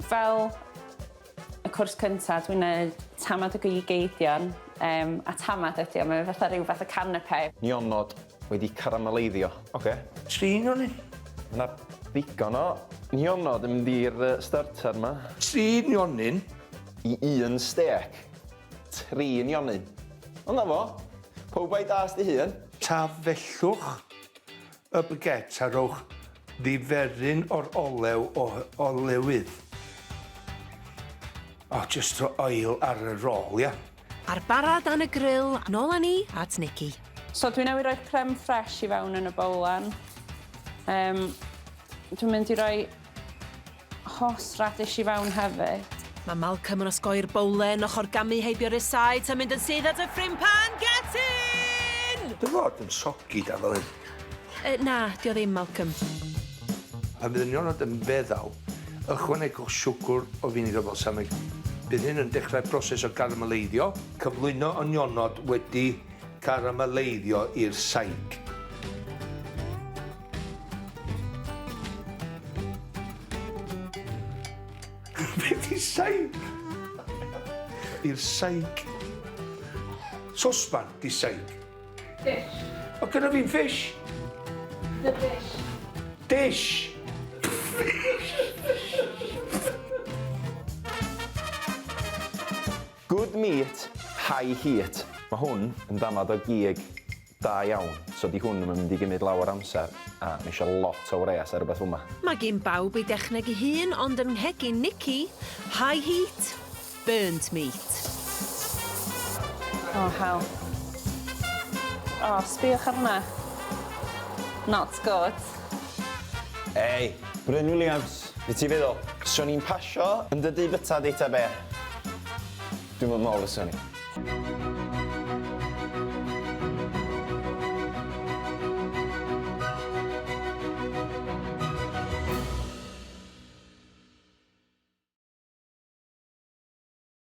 Fel y cwrs cynta, dwi'n neud tamad o gig eidion, yym, a tamad ydi o, mae o fatha ryw fath o canapé. Nionod wedi carameleiddio. Oce. Tri nionyn. Ma' 'na ddigon o nionod yn mynd i'r yy starter 'ma. Tri nionyn. I un stêc. Tri nionyn. Ond 'na fo. Powb a'i dâst ei hun. Tafellwch y baguette a rhowch ddiferyn o'r olew o olewydd. O, just rho oil ar y roll, ia? A'r bara dan y grill, nôl â ni at Nikki. So dwi newydd roi creme fraiche i fewn yn y bowlan. Yym dwi'n mynd i roi horseradish i fewn hefyd. Mae Malcolm yn osgoi'r bowlen, ochr gamu heibio'r rysáit a mynd yn syth at y ffrin pan. Get in! Dy fod yn soggy da fel hyn. Yy na, 'di o ddim, Malcolm. Pan fydd y nionod yn feddal, ychwanegwch siwgr o finegr balsamig. Bydd hyn yn dechrau broses o garameleiddio. Cyflwyno y nionod wedi carameleiddio i'r saig. Be di saig? I'r saig. Sosban di saig. Dish. O gynna fi'n fish. The dish. Dish. Fish. Good meat, high heat. Mae hwn yn damad o gig Da iawn. So 'di hwn 'im yn mynd i gymyd lawer o amser a ma' isio lot o wres ar rwbeth fwma. Mae gin bawb ei dechneg ei hun ond yn nghegin Nikki, high heat, burnt meat. Oh hell. Oh sbïwch ar hwnna. Not good. Ei, Bryn Williams, be ti'n feddwl? Swn i'n pasio yn dy dŷ byta di ta be? Dwi'm yn me'wl fyswn i.